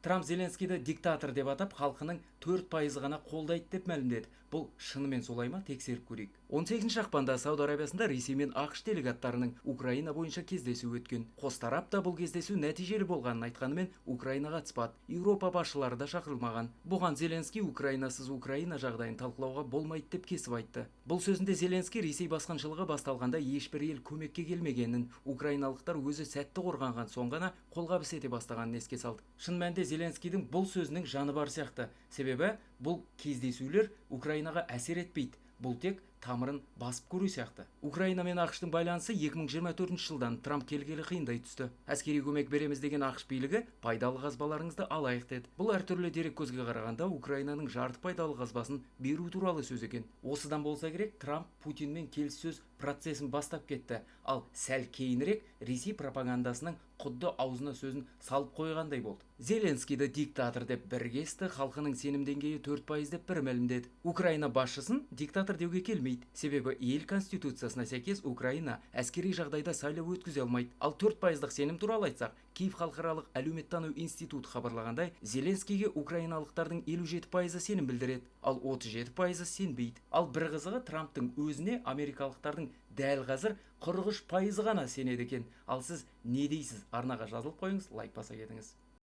Трамп Зеленскийді диктатор деп атап, халқының 4% ғана қолдайды деп мәлімдеді. Бұл шынымен солай ма, тексеріп көрейік. 18 ақпанда Сауд Арабиясында Ресей мен АҚШ делегаттарының Украина бойынша кездесуі өткен. Қос тарап та бұл кездесу нәтижелі болғанын айтқанымен, Украина қатыспады. Еуропа басшылары да шақырылмаған. Бұған Зеленский Украинасыз Украина жағдайын талқылауға болмайды деп кесіп айтты. Бұл сөзінде Зеленский Ресей басқыншылығы басталғанда ешбір ел көмекке келмегенін, украиналықтар өзі сәтті қорғанған соң ғана қолғабыс ете бастағанын еске салды. Шын мәнінде Зеленскийдің бұл сөзінің жаны бар сияқты. Себебі бұл кездесулер Украинаға әсер етпейді. Бұл тек тамырын басып көру сияқты. Украина мен АҚШ-тың байланысы 2024 жылдан Трамп келгелі қиындай түсті. Әскери көмек береміз деген АҚШ билігі пайдалы қазбаларыңызды алайық деді. Бұл әртүрлі дереккөзге қарағанда, Украинаның жарты пайдалы қазбасын беру туралы сөз екен. Осыдан болса керек, Трамп Путинмен келіссөз процесін бастап кетті. Ал сәл кейінірек Ресей пропагандасының құдды аузына сөзін салып қойғандай болды. Зеленскийді диктатор деп бір кесті, халқының сенім деңгейі 4% деп бір мәлімдеді. Украина басшысын диктатор деуге келмейді. Себебі ел конституциясына сәйкес Украина әскери жағдайда сайлау өткізе алмайды. Ал 4%-дық сенім туралы айтсақ, Киев халықаралық әлеуметтану институты хабарлағандай, Зеленскийге украиналықтардың 57%-ы сенім білдіреді, ал 37%-ы сенбейді. Ал бір қызығы, Трамптың өзіне америкалықтардың дәл қазір 43%-ы ғана сенеді екен. Ал сіз не дейсіз? Арнаға жазылып қойыңыз, лайк баса кетіңіз.